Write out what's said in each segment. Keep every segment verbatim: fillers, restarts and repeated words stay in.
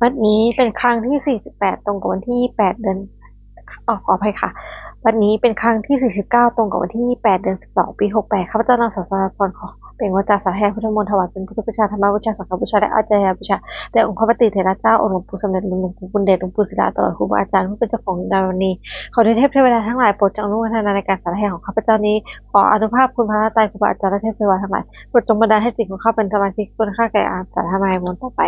วัดนี้เป็นครั้งที่ 48 ตรงกับวันที่ 28 เดือน อ๋อ ขออภัยค่ะ วัดนี้เป็นครั้งที่ 49 ตรงกับวันที่ 28 เดือน 12 ปี 68 ข้าพเจ้านางสาวสราพรขอเปล่งวาจาสาธยายพุทธมนต์ถวายเป็นพุทธบูชา ธรรมบูชา สังฆบูชา และอาจาริยบูชาแด่องค์พระปฏิเถระเจ้า องค์หลวงปู่สมเด็จ หลวงปู่บุญเดช หลวงปู่ศิลา ตลอดครูบาอาจารย์ผู้เป็นเจ้าของดารณี ขอเทพเทวดาทั้งหลายโปรดจงอนุโมทนาในการสาธยายของข้าพเจ้านี้ ขออานุภาพคุณพระรัตนตรัย ครูบาอาจารย์และเทพเทวดาทั้งหลาย โปรดจงบันดาลให้สิ่งของข้าเป็นกำลังที่ควรค่าแก่อาสาธนายมนต์ต่อไป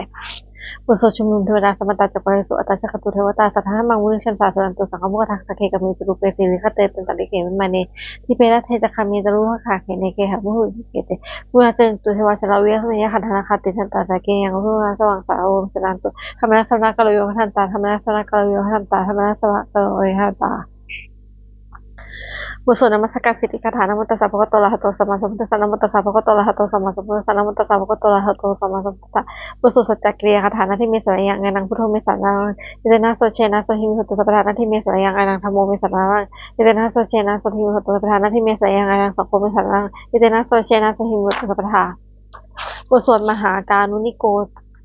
บทสวดชุมนุมเทวดา Samantā cakkavāḷesu atrāgacchantu devatā, saddhammaṃ munirājassa suṇantu saggamokkhadaṃ. Sagge kāme ca rūpe girisikharataṭe cantalikkhe vimāne, dīpe raṭṭhe ca gāme taruvanagahane gehavatthumhi khette, bhummā cāyantu devā jalathalavisame yakkhagandhabbanāgā, tiṭṭhantā santike yaṃ munivaravacanaṃ sādhavo me suṇantu. Dhammassavanakālo ayam bhadantā, dhammassavanakālo ayam bhadantā, dhammassavanakālo ayam bhadantā. บทสวดนมัสการสิทธิคาถา Namo tassa bhagavato arahato sammāsambuddhassa. Namo tassa bhagavato arahato sammāsambuddhassa. Namo tassa bhagavato arahato sammāsambuddhassa. บทสวดสัจจกิริยาคาถา Natthi me saraṇaṃ anyaṃ, buddho me saraṇaṃ varaṃ, etena saccena sotthi me hotu sabbadā. Natthi me saraṇaṃ anyaṃ, dhammo me saraṇaṃ varaṃ, etena saccena sotthi me hotu sabbadā. Natthi me saraṇaṃ anyaṃ, saṅgho me saraṇaṃ varaṃ, etena saccena sotthi me hotu sabbadā. บทสวดมหาการุณิโก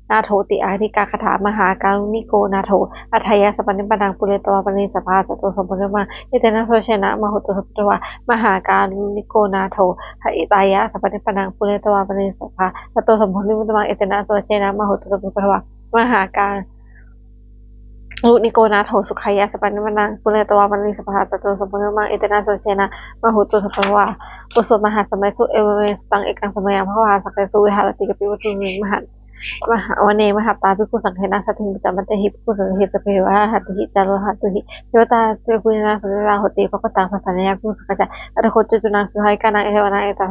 nātho ti ākāriká khaṭṭhā. Mahākāruṇiko nātho atthāya sabbapāṇinaṃ, pūretvā pāramī sabbā, satto sambodhimuttamaṃ, etena saccena mā hontu sabbupaddavā. Mahākāruṇiko nātho hitāya sabbapāṇinaṃ, pūretvā pāramī sabbā, satto sambodhimuttamaṃ, etena saccena mā hontu sabbupaddavā. Mahākāruṇiko nātho sukhāya sabbapāṇinaṃ, pūretvā pāramī sabbā, satto sambodhimuttamaṃ, etena saccena mā hontu sabbupaddavā. บทสวดมหาสมัยสูตร Evaṃ me sutaṃ. Ekaṃ samayaṃ bhagavā sakkesu viharati kapilavatthusmiṃ mahā- mahā- vane mahatā bhikkhusaṅghena saddhiṃ pañcamattehi bhikkhusatehi. Sabbeheva arahantehi ca rojābhūhi devatā yebhuyyena santike yaṃ homi bhagavato sāsanaṃ bhikkhusaṅghañca. Atha kho catunnaṃ suddhāvāsakāyikānaṃ evaṃ ekaṃ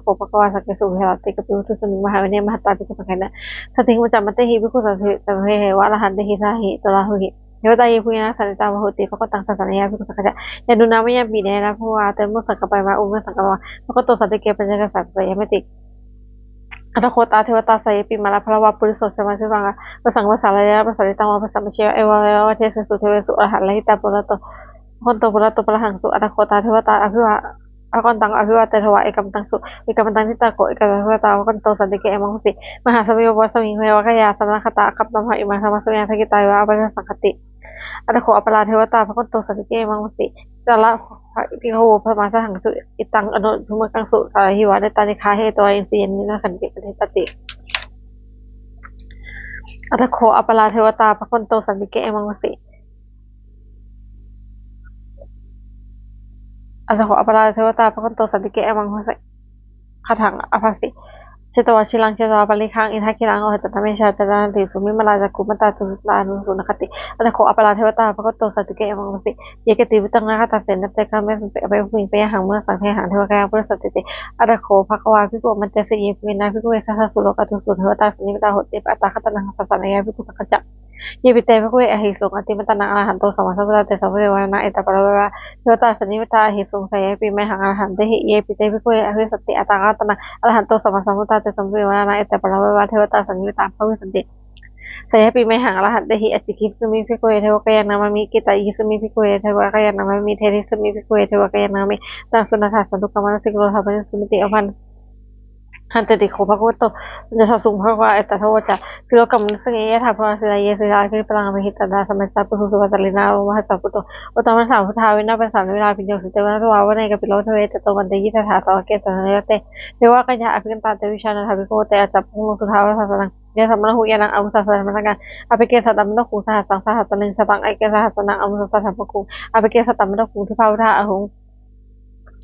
bhagavā sakkesu viharati kapilavatthusmiṃ mahāvane mahatā bhikkhusaṅghena saddhiṃ pañcamattehi bhikkhusatehi. Sabbeheva arahantehi saha rojābhūhi devatā yebhuyyena santike yaṃ homi bhagavato sāsanaṃ bhikkhusaṅghañca. Yannūna mayampi nāma yena bhūmā tirimabhummī saṅkhatamā ummāpurissaṃkhatamā, bhagavato santike paccekagāthā bhāseyyāmāti. Atha kho tā devatā seyyathīti. Māraṃ maṇḍaṃ maṇḍaṃ pavutthajātimakkhīlaṃ, pāsāṅkuddhajātimakkhīlaṃ, pāsāṅkapañjaraṃ ippaṃ sādaraṃ, sahassaṃ abhinimmitasāvudhantaṃ, bhāsetato ānandarāhulo, bhikkhū samādahaṃsu. Atha kho tā devatā bhagavantaṃ abhivādetvā ekamantaṃ ṭhitā. Ekamantaṃ ṭhitā kho ekatesaṃ bhagavantaṃ bhagavato santike āmantesi. Mahāsamayo pavanasmiṃ, devakāyā samāgatā, āgatamha imaṃ samayam, dakkhitāyeva aparājitasaṅghanti. Atha kho aparā devatā bhagavato santike āmantesi. Tatra bhikkhavo samādahaṃsu, cittaṃ attano ujukamakaṃsu, sārathīva nettāni gahetvā, indriyāni rakkhanti paṇḍitāti. Atha kho aparā devatā bhagavato santike āmantesi. Atha kho aparā devatā bhagavato santike āmantesi. Gāthaṃ abhāsi. Chetvā khīlaṃ chetvā palighaṃ, indakhīlaṃ lohitāggaṃ, sopāga daddallamānā, bhikkhū visuddhijutā cakkhumantā, sudantā susunāgāti. Atha kho aparā devatā bhagavato santike āmantesi. Ye keci viruḷhā gahetvā asayaṃvasavatthupasampajjā, apesaṃ bhummāni pāyāgāhā, bhummā saha dasaṃ devagāhā parivāsati. Atha kho bhagavā bhikkhū āmantesi. Yepi me bhikkhū saha so lokadhātū, devatā sannipatitā honti, tathāgataṃ sāsanaṃ bhikkhusaṅghañca. Yepi te bhikkhū aṭṭhavīsuṃ, atimattabhūtaṃ arahanto sammāsambuddho, tesaṃ viruḷhicāyanti aparā bhagavā, devatā sannipatitā aṭṭhavīsuṃ, seyyathīti mayhaṃ arahantehi. Yepi te bhikkhū aṭṭhavīsanti, tathāgataṃ arahanto sammāsambuddho, tesaṃ viruḷhicāyanti aparā bhagavā, devatā sannipatitā bhavisanti, seyyathīti mayhaṃ arahantehi. Ācikkhissāmi bhikkhave devakāyaṃ nāmāni, kittayissāmi bhikkhave devakāyaṃ nāmāni, desissāmi bhikkhave devakāyaṃ nāmāni. Taṃ suṇātha sādhukaṃ manasikarotha, bhāsissāmīti. Abhāsi Bhadanteti kho bhikkhavo, pañcasātāsuṃ bhagavā etadavoca: Silokamanukassāmi yathā phussitagge sītā, girigabbharaṃ pahitattā, samāhito cakkhumatā bhikkhusaṅghañca, lomahaṃsābhisambhuno, odātamanasā suddhā vippasannamanāvilā. Bhiyyo pañcasate mahāvane, kāpilavatthave tato āmantayi satthā, sāvake sāsane rate: Devakāyā abhikkantā, te vijānātha bhikkhavo, te ca ātappamakaruṃ, sutvā buddhassa sāsanaṃ. Tesaṃ mahāpuññānaṃ, anumodanāya sabbadhammataṃ, appeke satamaddakkhuṃ, sahassaṃ sahassānaṃ, sataṃ eke sahassānaṃ, amuṃ saha satamaddakkhuṃ, appeke satamaddakkhuṃ, dīpavutthā ahuṃ.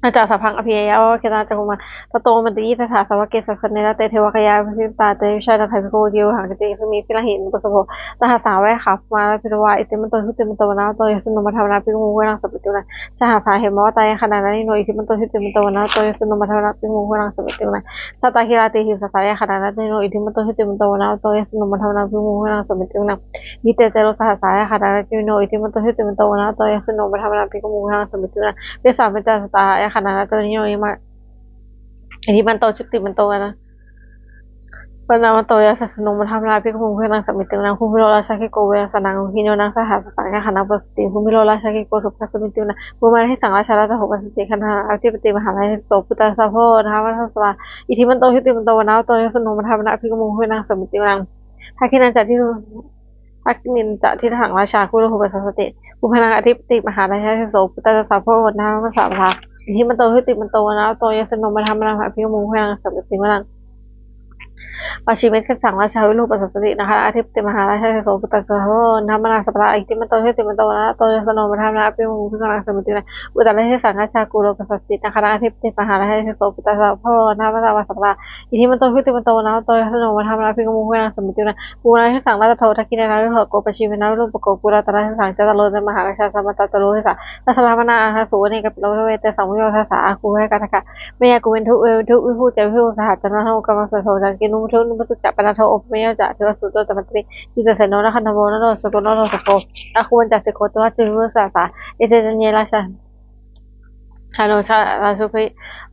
Tañca sabbaṃ abhiññāya, vavakkhitvāna cakkhumā, tato āmantayi satthā, sāvake sāsane rate: Devakāyā abhikkantā, te vijānātha bhikkhavo, ye vohaṃ kittayissāmi, girāhi anupubbaso. Sahassā va yakkhā bhummā kalakkantā, iddhimanto jutimanto, vaṇṇavanto yasassino, modamānā abhikkāmuṃ, bhikkhūnaṃ samitiṃ vanaṃ. Sahassaṃ hemavatā, yakkhā nānattino, iddhimanto jutimanto, vaṇṇavanto yasassino, modamānā abhikkāmuṃ, bhikkhūnaṃ samitiṃ vanaṃ. Sātāgirā tisahassā, yakkhā nānattino, iddhimanto jutimanto, vaṇṇavanto yasassino, modamānā abhikkāmuṃ, bhikkhūnaṃ samitiṃ vanaṃ. Iccete rosasahassā, yakkhā nānattino, iddhimanto jutimanto, vaṇṇavanto yasassino, modamānā abhikkāmuṃ, bhikkhūnaṃ samitiṃ vanaṃ. Vessāmittā satasahassaṃ, yakkhā nānattino, iddhimanto jutimanto, vaṇṇavanto yasassino, modamānā abhikkāmuṃ, bhikkhūnaṃ samitiṃ vanaṃ. Kumbhīro rājagahiko, vemānaṃ saraṇagamānānaṃ, bhikkhūnaṃ saha sataṃ, yakkhānaṃ pavanasmiṃ. Kumbhīro rājagahiko, sopāga samitiṃ vanaṃ. Bhummā dīsaṃ rājā, latthako pasāsati, gandhabbānaṃ adhipati, mahārājāधिpaso puttānābhipālito, puttānābhipālito saha sabbā, iddhimanto jutimanto, vaṇṇavanto yasassino, modamānā abhikkāmuṃ, bhikkhūnaṃ samitiṃ vanaṃ. Dakkhiṇañca disaṃ Dakkhiṇañca disaṃ rājā Kumbhaṇḍo pasāsati. Kumbhaṇḍaṃ ādhipati mahārājā Janesabho, puttā tassa Puttāno Dhataraṭṭhako. Iddhimanto jutimanto vaṇṇavanto yasassino, modamānā abhikkāmuṃ bhikkhūnaṃ samitiṃ vanaṃ. Pacchimañca disaṃ rājā Virūḷho pasāsati. Nāladaṃ ādhipati mahārājā Janesabho, puttā tassa Puttāno Dhataraṭṭhako. Iddhimanto jutimanto vaṇṇavanto yasassino, modamānā abhikkāmuṃ bhikkhūnaṃ samitiṃ vanaṃ. Uttarañca disaṃ rājā Kuvero pasāsati. Nāladaṃ ādhipati mahārājā Janesabho, puttā tassa Puttāno Dhataraṭṭhako. Iddhimanto jutimanto vaṇṇavanto yasassino, modamānā abhikkāmuṃ bhikkhūnaṃ samitiṃ vanaṃ. Puggaḷañca disaṃ Rājadho, dakkhiṇena Virūḷhako, pacchimena Virūpakkho, uttarañca disaṃ cattāro te mahārājā samantā caturo disā. Daddallamānā aṭṭhaṃsu vane kāpilavatthave, tesaṃ vidottamatthu āgū vañcanikā saha. Mayā kuṭeṇḍu veṭeṇḍu viṭū ca Virūḷhakā, candano Kāmaseṭṭho ca Kinnughaṇḍu Dhataraṭṭho ca, Panādo Opamañño ca Devasūto ca mātali. Cittaseno ca Gandhabbo Naḷo ca Janesabho, āgū pañcasikho ca Virūḷhakā disā. Ete caññe rājāno ca Rājubhi,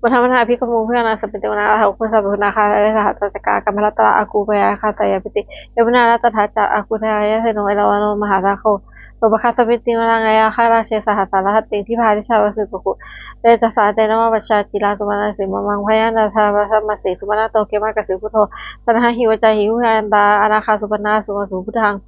modamānā abhikkāmuṃ bhikkhūnaṃ samitiṃ vanaṃ. Athāgū sahabhū Nāgarājo Sahatacchakā, Kambalassatarā āgū Veyyāsakiñjātī. Yāmunā Dhataraṭṭhā ca āgū Devakāyaseno, Erāvaṇo Mahānāgo Sopāga samitiṃ vanaṃ. Naḷakkhārāje Sahassaṃ rattiṃ, Dibbā dijā Vasubhi Pāga. Te ca sate bhummā Rājā Cittaseno, Supaṇṇā Sīhāva Mehā Nāgā Brahmāsi. Sopāga Khemamakāsi Buddho, Saṇhāhi Vācāhi Guṇākaro. Anāgā Supaṇṇā Suvatthumā Suddhā,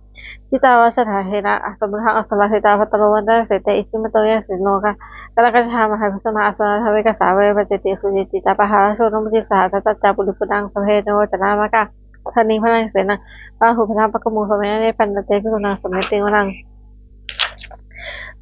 Jitā Vajirahatthena Samuddaṃ Asurā Sitā. Bhātaro Vāsavassete, Iddhimato Yasassi Jitā. Kālakañjā Mahābhismā, Asurā Dānaveghasā. Vepacitti Sucitti ca, Pahārādo Namucī saha. Satañca Baliputtānaṃ, Sabbe Kannhāsūlā Bhikkhū Dānaveghasā. Sannayhitvā Baliṃ Senaṃ, Rāhubhaddamupāgamuṃ. Samayodāni Bhaddante, Bhikkhūnaṃ Samitiṃ Vanaṃ.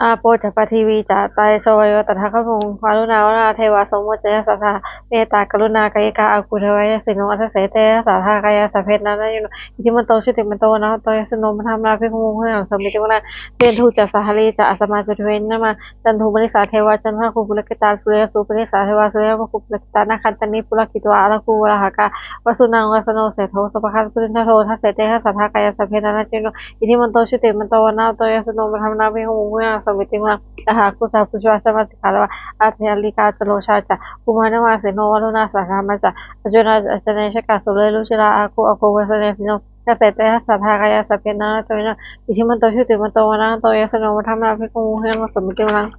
Āpo ca Paṭhavī ca, Tejo Vāyo tadāgamuṃ. Varuṇā Vāruṇā Devā, Somo ca Yasasā Saha. Mettākaruṇākāyikā, āgū Devakāyaseno. Dasete Dasadhā Kāyā, Sabbe Nānattavaṇṇino. Iddhimanto Jutimanto, Vaṇṇavanto Yasassino. Modamānā Abhikkāmuṃ, Bhikkhūnaṃ Samitiṃ Vanaṃ. Veṇḍū ca Sahalī ca, Asamā ca Duve Nivesā. Candaṃva Nisā Devā, Candamāgū Purakkhitā. Suriyassūpanisā Devā, Suriyamāgū Purakkhitā. Nakkhattāni Purakkhitvā, Āgū Varuṇā Saha. Vasūnaṃ Vasano Seṭṭho, Sopāga Purindado. Dasete Dasadhā Kāyā, Sabbe Nānattavaṇṇino. Iddhimanto Jutimanto, Vaṇṇavanto Yasassino. Modamānā Abhikkāmuṃ, Bhikkhūnaṃ Samitiṃ Vanaṃ. Athāgū Sahabhū Ca, Asamā Dīghā Devā, Aṭṭhārikā Ca Rojā Ca. Kumāro Māsino Varuṇā Saha, Sahadhammā ca Accutā ca Anejakā. Sūleyyarucirā āgū, āgū Vāsavanesino. Dasete Dasadhā Kāyā, Sabbe Nānattavaṇṇino. Iddhimanto Jutimanto, Vaṇṇavanto Yasassino. Modamānā Abhikkāmuṃ, Bhikkhūnaṃ Samitiṃ Vanaṃ.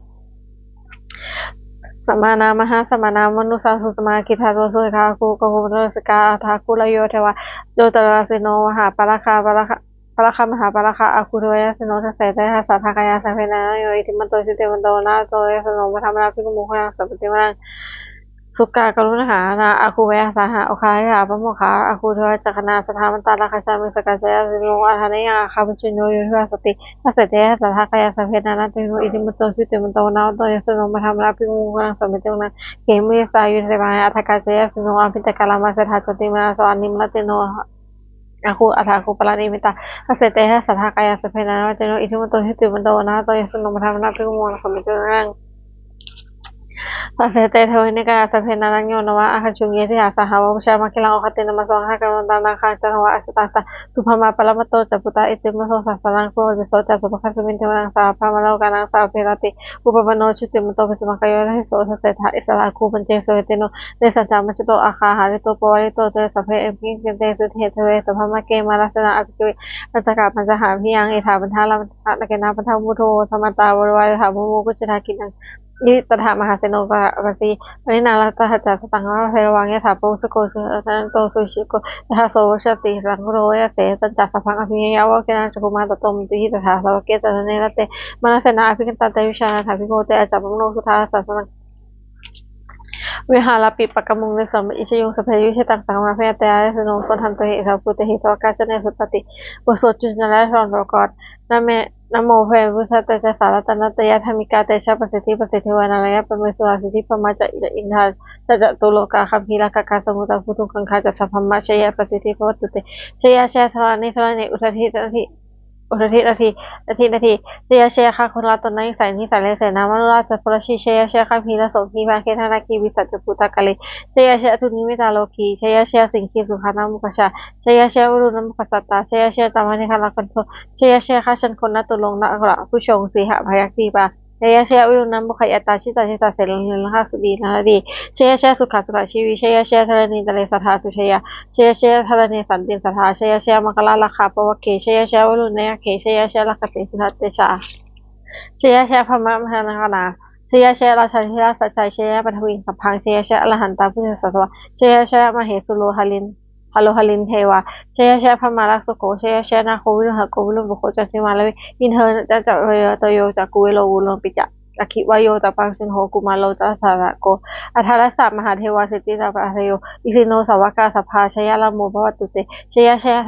Samānā Mahāsamānā, Mānusā Susamā. Khiḍḍādo Sudokkhā, āgū Kakusandhā Kassapo. Athāgū Harayo Devā, Jotavāsino Mahāpāragā. Pāragā Mahāpāragā, āgū Devakāyaseno. Dasete Dasadhā Kāyā, Sabbe Nānattavaṇṇino. Iddhimanto Jutimanto, Vaṇṇavanto Yasassino. Modamānā Abhikkāmuṃ, Bhikkhūnaṃ Samitiṃ Vanaṃ. Sukkā Karumhā Nānā, āgū Veyyāsattā. Oghatiṇṇā Pāmokkhā, āgū Devacakkaṇā. Sadāmattā Rājā Miccakā ca Yāsino. Oghatiṇṇayā Nāgā Pācunno, yo Divasāsati. Dasete Dasadhā Kāyā, Sabbe Nānattavaṇṇino. Iddhimanto Jutimanto, Vaṇṇavanto Yasassino. Modamānā Abhikkāmuṃ, Bhikkhūnaṃ Samitiṃ Vanaṃ. Khemiyā Sāyunā Devā, Mahiddhakā ca Yāsino. Ābhitakkā Lāmaseṭṭhā, Jotināmā Samassānubhāsino. Āgū Athāgū Paranimmitā, Dasete Dasadhā Kāyā, Sabbe Nānattavaṇṇino. Iddhimanto Jutimanto, Vaṇṇavanto Yasassino. Modamānā Abhikkāmuṃ, Bhikkhūnaṃ Samitiṃ Vanaṃ. Saṭṭhete Devanikāyā, Sabbe Nānattavaṇṇino. Navā Āgacchu Nāgarājānā Saha, Vācāhi Mahiddhānaṃ Oghatiṇṇamanāsavaṃ. Nāgānaṃ Nāgavāsavassete, Subrahmā Paramatto ca. Puttānaṃ Imehi Sataṃ Sataṃ, Puriso Ca Sambuddho Āsuṃ Sa Bhiṃsā. Mahāsamayo Ānandaṃ Mahāsamayodāni, Upapanno Jutimanto Bhismākāyo Yasassi So. Dasettha Issarā Āgū Paccekavasavattino. Tesañca Majjhato Āgā Hārito Pavārito. Te Sabbe Abhikkante Sainde, Sabbe Te Sabrahmake. Mārasenā Abhikkante, Paccekamaajjhamānā Abhiññāya. Etha Bandhatha Rāmena Rāmena Rāgena bandhamatthu vo. Samantā Parivāretha Bhūmi Kompi Jātā Girisikharataṭe Cittabhāsī. Pāṇinā Tadā Hattha Sataṃ Katvāna Bheravaṃ. Yathā Pāvussako Iddhimanto Jivaggo. Tadā so paccudāvatti Saṅkuddho Asayaṃvase. Tañca Sabbaṃ Abhiññāya Vavakkhitvāna Cakkhumā Tato āmantayi Satthā Sāvake Sāsane Rate. Mārasenā Abhikkantā Te Vijānātha Bhikkhavo. Te Asapaṇṇo Suddhā Saha Saṅghā Vihāraṃ Abhipakkamuṃ. Tesaṃ Icchākaṃ Sabbe Vijitaṃ Saṅghamhi. Bhayātyāyasino Sudanto Saha Sabbaṃ Bhūtehi Sāvakā Ca Me Suṇantu. Puthujjanā Suṇātha Bhikkhavo. Namo Me Buddhatejasā Ratanattayadhammikā. Tejapasiddhi Pasakketu Nārāyaparamesurā Siddhibrahmā Ca Indā Ca Catulokā Gambhīrakkhakā Samuddā Bhūtuṃ Gaṅgā Ca Sabrahmajayapasiddhi Bhavantu Te. Jaya Jaya Dharaṇi Dharaṇī Udadhi Udadhi Udadhi Udadhi Udadhi. Jaya Jaya Gangādhara Nāga Nāgā Sindhu Nāgā Sena Māra Rājabala Rājī. Jaya Jaya Gambhīra Sombhī Nāga Nāgī Pisāca Bhūtakālī. Jaya Jaya Dunnimitta Rogī. Jaya Jaya Siṅgī Sukhā Naga Mokkhajā. Jaya Jaya Varuṇṇa Mukhasātrā. Jaya Jaya Candamāgā Galaganto. Jaya Jaya Gajagganaturaṅga Gajavaraṃ Bhūmaṃ Sindhū Bhaddamukkhadīpā. Jaya Jaya Varuṇṇa Mukhayātrā Jita Jita Senārī Naradī. Jaya Jaya Sukhā Sukhā Jīvī. Jaya Jaya Dharaṇītale Sadā Sujayā. Jaya Jaya Dharaṇī Santin Sadā. Jaya Jaya Maṅkarājaraksakapālake. Jaya Jaya Varuṇṇayakkhe. Jaya Jaya Rakkhase Buddhatejā. Jaya Jaya Brahmamārānaṃ Gandhā. Jaya Jaya Rājādhirāja Sājjaya Paṭhaviṃ Sabbaṃ. Jaya Jaya Arahantā Buddhasāvaṃ. Jaya Jaya Mahesuro Harindaro palo harindevā. Jaya jaya brahmārakkho, jaya jaya nāgo viruḷhako, virūpakkho candimā ravi, indo ca saurabho ca kuvero varuṇopi ca, aggi vāyo ca pājuṇho, kumāro taṇhaṅkarako. Aṭṭhārasa mahādevā siddhitāpasa-ayyato, isino sāvakā sabbe jaya rāmo bhavantu te. Jaya jaya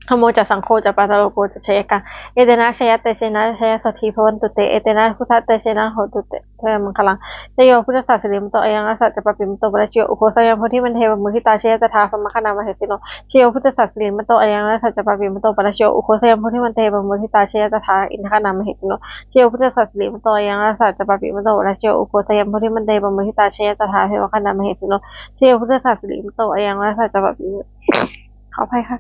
dhammo ca saṅgho ca pālako ca jayakaṃ. Etena jayatejena jayasotthī bhavantu te. Etena buddhatejena hotu te jayamaṅgalaṃ. Jayo buddhassa sirīmato ayaṃ rājassa ca pāpimato parājayo, ugghosayuṃ bodhimaṇḍe pamoditā, jaya tadā brahmagaṇā mahesino. Jayo buddhassa sirīmato ayaṃ rājassa ca pāpimato parājayo, ugghosayuṃ bodhimaṇḍe pamoditā, jaya tadā indagaṇā mahesino. Jayo buddhassa sirīmato ayaṃ rājassa ca pāpimato parājayo, ugghosayuṃ bodhimaṇḍe pamoditā, jaya tadā devagaṇā mahesino. Jayo buddhassa sirīmato ayaṃ rājassa ca pāpimato ขออภัยค่ะ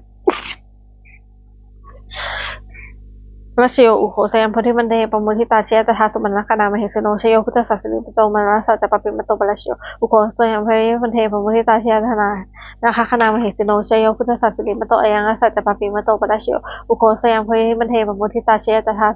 parājayo, ugghosayuṃ bodhimaṇḍe pamoditā, jaya tadā supaṇṇagaṇā mahesino. Jayo buddhassa sirīmato ayaṃ rājassa ca pāpimato parājayo, ugghosayuṃ bodhimaṇḍe pamoditā, jaya tadā nāgagaṇā mahesino. Jayo buddhassa sirīmato ayaṃ rājassa ca pāpimato parājayo, ugghosayuṃ bodhimaṇḍe pamoditā, jaya tadā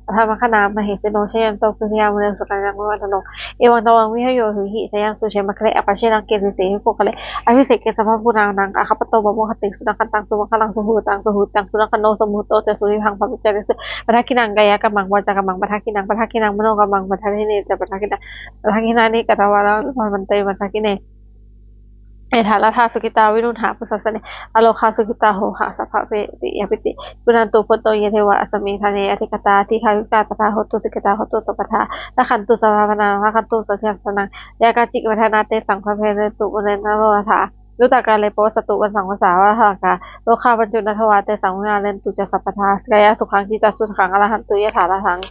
brahmagaṇā mahesino. Jayanto bodhiyā mūle sakyānaṃ nandivaḍḍhano, evaṃ tvaṃ vijayo hohi jayassu jayamaṅgale, aparājitapallaṅke sīse paṭhavipokkhare, abhiseke sabbabuddhānaṃ aggappatto pamodati. Sunakkhattaṃ sumaṅgalaṃ suhuṭṭhitaṃ suhuṭṭhitaṃ, sukhaṇo sumuhutto ca suyiṭṭhaṃ brahmacārisu, padakkhiṇaṃ kāyakammaṃ vācākammaṃ padakkhiṇaṃ, padakkhiṇaṃ manokammaṃ padakkhiṇe ca padakkhiṇā, padakkhiṇāni katvāna labhantatthe padakkhiṇe. Etha laddhā sukhitā viruḷhā buddhasāsane, arogā sukhitā hotha sabbapāṇinto. Suṇantu bhonto ye devā asmiṃ ṭhāne adhigatā, dīghāyukā sadā hontu sukhitā hontu sabbadā, rakkhantu sabbapāṇinaṃ rakkhantu saddhiṃ saraṇaṃ. Yā kāci patthanā tesaṃ pāpena pāpentu te bhonto nātho, yuthakāle pavassantu vassaṃ vassā vassā, rogā pazzupaddavā tesaṃ nivārentu ca sabbadā, kāyasukhaṃ cittisukhaṃ arahantu yathārahaṃ.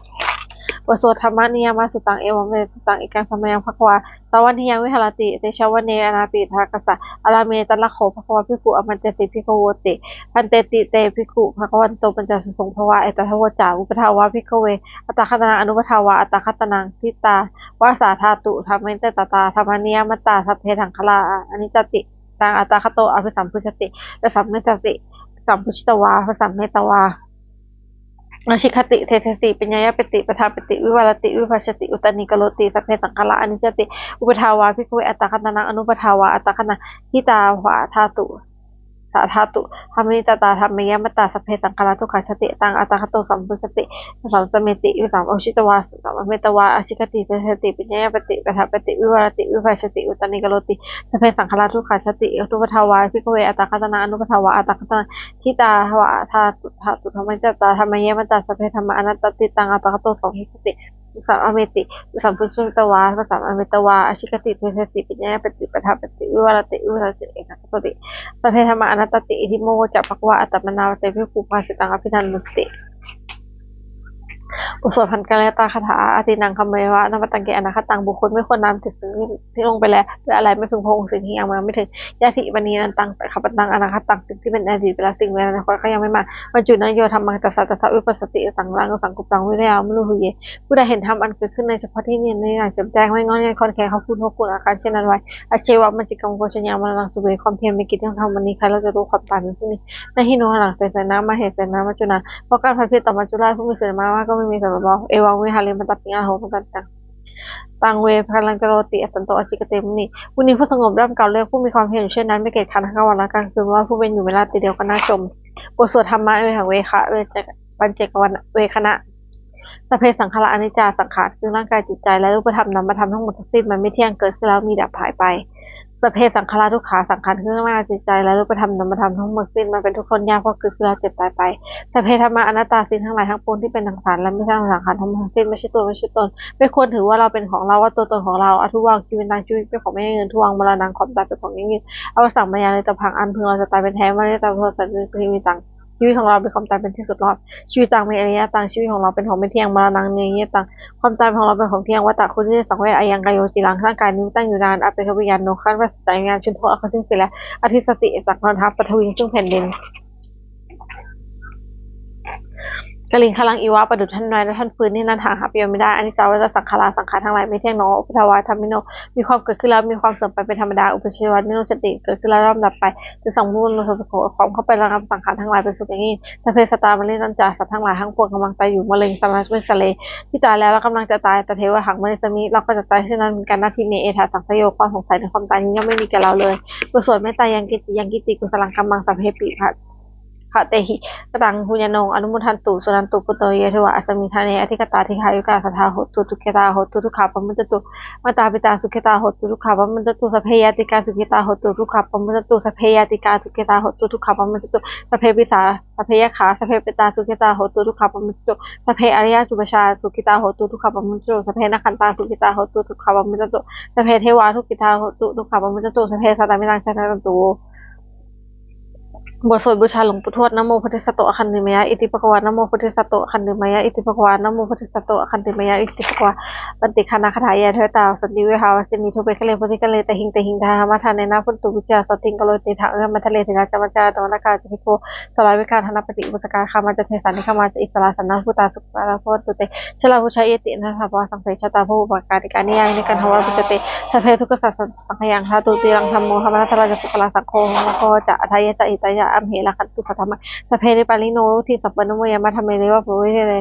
บทสวด Dhammaniyāmasuttaṃ. Evaṃ me sutaṃ. Ekaṃ samayaṃ bhagavā sāvatthiyaṃ viharati jetavane anāthapiṇḍikassa ārāme. Tatra kho bhagavā bhikkhū āmantesi bhikkhavoti. Bhanteti te bhikkhū bhagavato paccassosuṃ. Bhagavā etadavoca. Uppādā vā bhikkhave attagatanaṃ anuppādā vā attagatanaṃ, ṭhitā va sā dhātu dhammaṭṭhitatā dhammaniyāmatā, sabbe saṅkhārā aniccāti. Taṃ atthāgato abhisambujjhati, abhisambujjhati, abhisambujjhitvā abhisametvā ācikkhati deseti paññapeti paṭṭhapeti vivarati vibhajati uttānīkaroti, sabbe saṅkhārā aniccāti. Uppādā vā bhikkhave attagatanaṃ anuppādā vā attagatanaṃ, ṭhitā va sā dhātu dhammaṭṭhitatā dhammaniyāmatā, sabbe saṅkhārā dukkhāti. Taṃ atthāgato abhisambujjhati, abhisameti, abhisambujjhitvā abhisametvā ācikkhati deseti paññapeti paṭṭhapeti vivarati vibhajati uttānīkaroti, sabbe saṅkhārā dukkhāti. Uppādā vā bhikkhave attagatanaṃ anuppādā vā attagatanaṃ, ṭhitā va sā dhātu dhammaṭṭhitatā dhammaniyāmatā, sabbe dhammā anattāti. Taṃ atthāgato abhisambujjhati, abhisameti, abhisambujjhitvā abhisametvā ācikkhati deseti paññapeti paṭṭhapeti vivarati vibhajati ācikkhati, sabbe dhammā anattāti. Iti taṃ voca bhagavā. Attamanā te bhikkhū bhāsitaṃ abhinandunti. บทสวด Pañcarattagāthā. Atītaṃ khatveva na pātakāmi anāgataṃ. บุคคลไม่ควรนำสิ่งที่ล่วงไปแล้ว และอะไรไม่พึงพะวงสิ่งที่ยังมาไม่ถึง Yadi vā niyyānantaṃ sakkhappattaṃ anāgataṃ. สิ่งที่เป็นอดีตไปแล้ว สิ่งเป็นอนาคตก็ยังไม่มา Maccuneyyo dhammaṃ tassa tattha vipassati, asaṃhiraṃ asaṅkuppaṃ viriyaṃ amabhuliye. ผู้ใดเห็นธรรมอันเกิดขึ้นในเฉพาะที่นี้ ในอย่างแจ่มแจ้ง ไม่ง่อนแง่นคลอนแคลน เขาควรทวงคุณอาการเช่นนั้นไว้ Ajjeva matikkama gosaññā maraṇaṃ suve. ความเพียรมีกิจต้องทำวันนี้ ใครเล่าจะรู้ความตายเป็นพรุ่งนี้ Na hi no haraṃ sahassena mahesanā maccunā. เพราะการผัดเพี้ยนต่อมัจจุราชผู้มีเสนามากก็ไม่มีสำหรับเรา Evaṃ vihāriṃ ātāpiṃ āho napassāmi. Taṃ ve bhaddekarattoti santo ācikkhate muni. มุนีผู้สงบย่อมกล่าวเรียกผู้มีความเพียรอยู่เช่นนั้น ไม่เกียจคร้านทั้งกลางวันและกลางคืน ว่าผู้เป็นอยู่ไม่ราตรีเดียวก็น่าชม บทสวด Dhammavihaṃ Pañcavekkhana. Sabbe saṅkhārā aniccā. สังขารคือร่างกายจิตใจ และรูปธรรมนามธรรมทั้งหมดทั้งสิ้น มันไม่เที่ยง เกิดขึ้นแล้วมีดับหายไป Sabbe saṅkhārā dukkhā. สังขารคือร่างกายจิตใจ และรูปธรรมนามธรรมทั้งหมดสิ้น มันเป็นทุกข์ทนยาก เพราะเกิดขึ้นแล้วเจ็บตายไป Sabbe dhammā anattā. สิ่งทั้งหลายทั้งปวงที่เป็นสังขารและไม่ใช่สังขารทั้งหมดทั้งสิ้น ไม่ใช่ตัวไม่ใช่ตน ไม่ควรถือว่าเราเป็นของเรา ว่าตัวตนของเรา Adhuvaṃ jīvitaṃ. ชีวิตเป็นของไม่ยั่งยืน Dhuvaṃ maraṇaṃ. ความตายเป็นของยั่งยืน Avassaṃ mayā maritabbaṃ. อันพึงเราจะตายเป็นแท้ Maritabbo ca jīvitaṃ. ชีวิตของเราเป็นของตายเป็นที่สุดรอบ Jīvitaṃ me aniyataṃ. ชีวิตของเราเป็นของไม่เที่ยง Maraṇaṃ me aniyataṃ. ความตายของเราเป็นของเที่ยง Vata ควรที่จะสังเวช Ayaṃ kāyo aciraṃ. ร่างกายนี้ไม่ตั้งอยู่นาน Apetaviññāṇo ครั้นปราศจากวิญญาณ Chuḍḍho อันเขาสิ้นเสียแล้ว Adhisessati จักนอนทับ Paṭhaviṃ ซึ่งแผ่นดิน กลิงคลัง อิวะ ประดุจท่อนไม้และท่อนฟืนที่นั้นหาหาประโยชน์ไม่ได้ อนิจจา วะ สังขารา สังขารทั้งหลายไม่เที่ยงหนอ อุปาทวา ธัมมิโน มีความเกิดขึ้นแล้วมีความเสื่อมไปเป็นธรรมดา อุปาทิวา นิโรธติ เกิดขึ้นแล้วย่อมดับไป ติสสัง มุนิ โน สัพพะ ความเข้าไประงับสังขารทั้งหลายเป็นสุขอย่างยิ่ง สัพเพ สัตตา มะริณัญจะ สัตว์ทั้งหลายทั้งปวงกำลังตายอยู่ มะเริง สมา มิสสะเร ที่ตายแล้วและกำลังจะตาย ตะเทวะหัง มะริสสามิ เราก็จะตายเช่นนั้นเหมือนกัน นัตถิ เม เอถา สังสะโย ความสงสัยในความตายนี้ย่อมไม่มีแก่เราเลย บทสวดเมตตา ยังกินจิ ยังกินจิ กุสลัง กัมมัง สัพเพปิ ภะ ภะเตหิ กะตัง ปุญญานัง อนุโมทันตุ สุนันตุ ปุตโต เย เทวะ อัสมิ ทะเน อธิกตา ดีฆายุกา สัทธา โหนตุ สุขิตา โหนตุ ทุกขา ปะมุญจันตุ มาตา ปิตา สุขิตา โหนตุ ทุกขา ปะมุญจันตุ สัพเพ ญาติกา สุขิตา โหนตุ ทุกขา ปะมุญจันตุ สัพเพ ญาติกา สุขิตา โหนตุ ทุกขา ปะมุญจันตุ สัพเพ ปิสา สัพเพ ยักขา สัพเพ เปตา สุขิตา โหนตุ ทุกขา ปะมุญจันตุ สัพเพ อาริยะปุชฌา สุขิตา โหนตุ ทุกขา ปะมุญจันตุ สัพเพ นักขันตา สุขิตา โหนตุ ทุกขา ปะมุญจันตุ สัพเพ เทวา สุขิตา โหนตุ ทุกขา ปะมุญจันตุ สัพเพ สัตตา เม รัง จันตุ บทสวดบูชาหลวงปู่ทวด นะโมพุทธัสสะโต อะคันติมายะ อิติภะคะวา นะโมพุทธัสสะโต อะคันติมายะ อิติภะคะวา นะโมพุทธัสสะโต อะคันติมายะ อิติภะคะวา ปันติคานาคาถายะ เทวตา สันติวิหาวาสินี ทุเปคะเล ปุติกะเล ตะหิง ตะหิง ทาหามาทาเนนะ พุนตุ วิชาสติง กะโรติ ทะเว มัทะเล เทนา จามาจา ตะวันตะกา จะพิโค สาราวิกา ธนปฏิ อุปสกา คามา จะเทสา นิคามา จะอิสรา สนนา ภูตา สุขะ ลาโภตุเต ชลา พุชา เยติ นะ ทาปวา สังเสชะตา ภูปกา ติกา นิยา นิกันทวา ปุจจเต สัพเพ ทุกขสัสสะ สังขยัง ทาตุ ติรัง ธัมโม ธรรมะรัตนา จะ ปุคคลา สังโฆ โฮมโค จะ อัทธายะ จะ หิตายะ อัมเหระคันตุ สัทธรรมะ สัพเพ นิปปานิโน วิมุตติ สัพพะ นุโมยามะ ธัมเม เตวะ ปุเรเต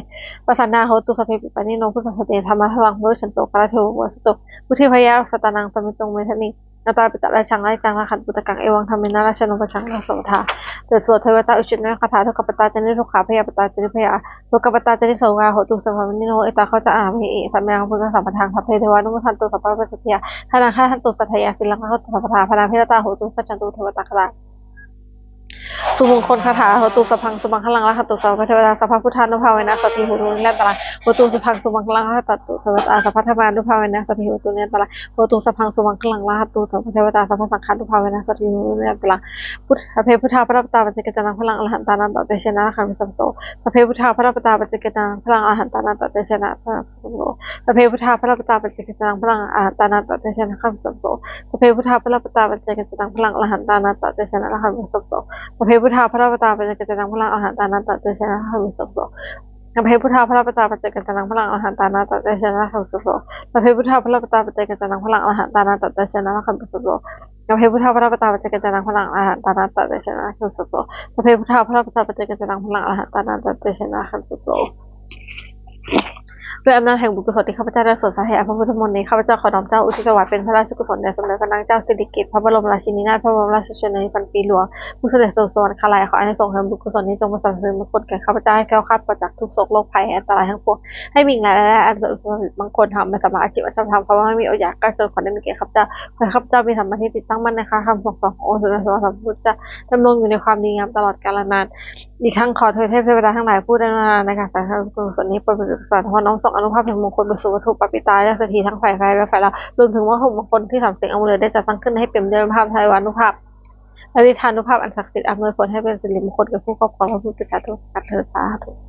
ปะสันนา โหนตุ สัพเพ ปิปานิโน พุทธัสสะ เต ธัมมา ทารัง ปะเวชชันตุ อะคารักขะ เทวะ อุปัสสะตุ วุฒี พยา สัตตานัง สะมิตตุ เมธานิ นาตา ปิตะ ราชัง ราชกัง รักขันตุ ตะกัง เอวัง ธัมเมนะ ราชานุปัชชัง นะ สัพพะทา บทสวดเทวตา อุชชนะคาถา ทุกขปตา จะ นิทุกขา ภยปตา จะ นิภยา โสกปตา จะ นิโสกา โหนตุ สัพพะ มุนิโน เอตา ขะ จะ อาเมหิ สัมมา พุทธัสสะ สัมปะทัง สัพเพ เทวา นุโมทันตุ สัพพะ ปัจจเทยา ทานัง คันทันตุ สัตถายา สีลัง รักขันตุ สัพพะทา พะนา เมตตา โหนตุ สัพพะ จันตุ เทวตา คาถา สุมงคลคาถา โหนตุ สัพพัง สุมังคลัง รักขันตุ สัพพะ เทวตา สัพพะ พุทธานุภาเวนะ สัตถิ โหนตุ นิรันตะรัง โหนตุ สัพพัง สุมังคลัง รักขันตุ เทวตา สัพพะ ธัมมานุภาเวนะ สัตถิ โหนตุ นิรันตะรัง โหนตุ สัพพัง สุมังคลัง รักขันตุ สัพพะ เทวตา สัพพะ สังฆานุภาเวนะ สัตถิ โหนตุ นิรันตะรัง พุทธ สัพเพ พุทธา ภะคะวะตา ปัจเจกะ จานัง พะลัง อะระหันตานันตะ เตชะนะ รักขันตุ สัพพะโส สัพเพ พุทธา ภะคะวะตา ปัจเจกะ จานัง พะลัง อะระหันตานันตะ เตชะนะ รักขันตุ สัพพะโส สัพเพ พุทธา ภะคะวะตา ปัจเจกะ จานัง พะลัง อะระหันตานันตะ เตชะนะ รักขันตุ สัพพะโส สัพเพ พุทธา ภะคะวะตา ปัจเจกะ จานัง พะลัง อะระหันตานันตะ เตชะนะ รักขันตุ สัพพะโส สัพเพ พุทธา ภะคะวะตา ปัจเจกะ จานัง พะลัง อะระหันตานันตะ เตชะนะ รักขันตุ สัพพะโส สัพเพ พุทธา ภะคะวะตา ปัจเจกะ จานัง พะลัง อะระหันตานันตะ เตชะนะ รักขันตุ สัพพะโส สัพเพ พุทธา ภะคะวะตา ปัจเจกะ จานัง พะลัง อะระหันตานันตะ เตชะนะ รักขันตุ สัพพะโส สัพเพ พุทธา ภะคะวะตา ปัจเจกะ จานัง พะลัง อะระหันตานันตะ เตชะนะ รักขันตุ สัพพะโส สัพเพ พุทธา ภะคะวะตา ปัจเจกะ จานัง พะลัง อะระหันตานันตะ เตชะนะ รักขันตุ สัพพะโส ด้วยอำนาจแห่งบุญกุศลที่ข้าพเจ้าได้สวดสาธยายพระพุทธมนต์นี้ ข้าพเจ้าขอน้อมเกล้าอุทิศถวายเป็นพระราชกุศลแด่สมเด็จพระนางเจ้าสิริกิติ์ พระบรมราชินีนาถ พระบรมราชชนนีพันปีหลวง ผู้เสด็จสู่สวรรคาลัย ขออานิสงส์แห่งบุญกุศลนี้จงประสานสิริมงคลแก่ข้าพเจ้าให้แคล้วคลาดปลอดจากทุกข์โศกโรคภัยอันตรายทั้งปวง ให้มีรายได้อันเสริมสำเร็จมงคลธรรม เป็นสำหรับอาชีพอันชอบธรรม เพราะว่าไม่มีอดอยาก ใกล้จนขอได้มีแก่ข้าพเจ้า ขอให้ข้าพเจ้ามีสัมมาทิฏฐิตั้งมั่นในคำสั่งสอนขององค์สมเด็จพระสัมมาสัมพุทธเจ้า ดำรงอยู่ในความดีงามตลอดกาลนาน อีกทั้งขอเทวเทพเทวดาทั้งหลายผู้ได้กรุณาในการสาธยายกุศลนี้ โปรดเป็นอุปสรรคพรน้อมส่งอานุภาพแห่งมงคลไปสู่วัตถุปาปิตา และเศรษฐีทั้งฝ่ายกายและฝ่ายเรา รวมถึงวัตถุมงคลที่สามสิ่งอำนวยได้จัดสร้างขึ้นให้เปี่ยมด้วยอานุภาพ เทวานุภาพ และฤทธานุภาพอันศักดิ์สิทธิ์ อำนวยผลให้เป็นสิริมงคลแก่ผู้ครอบครองและผู้บูชาทุกประการเทอญ สาธุ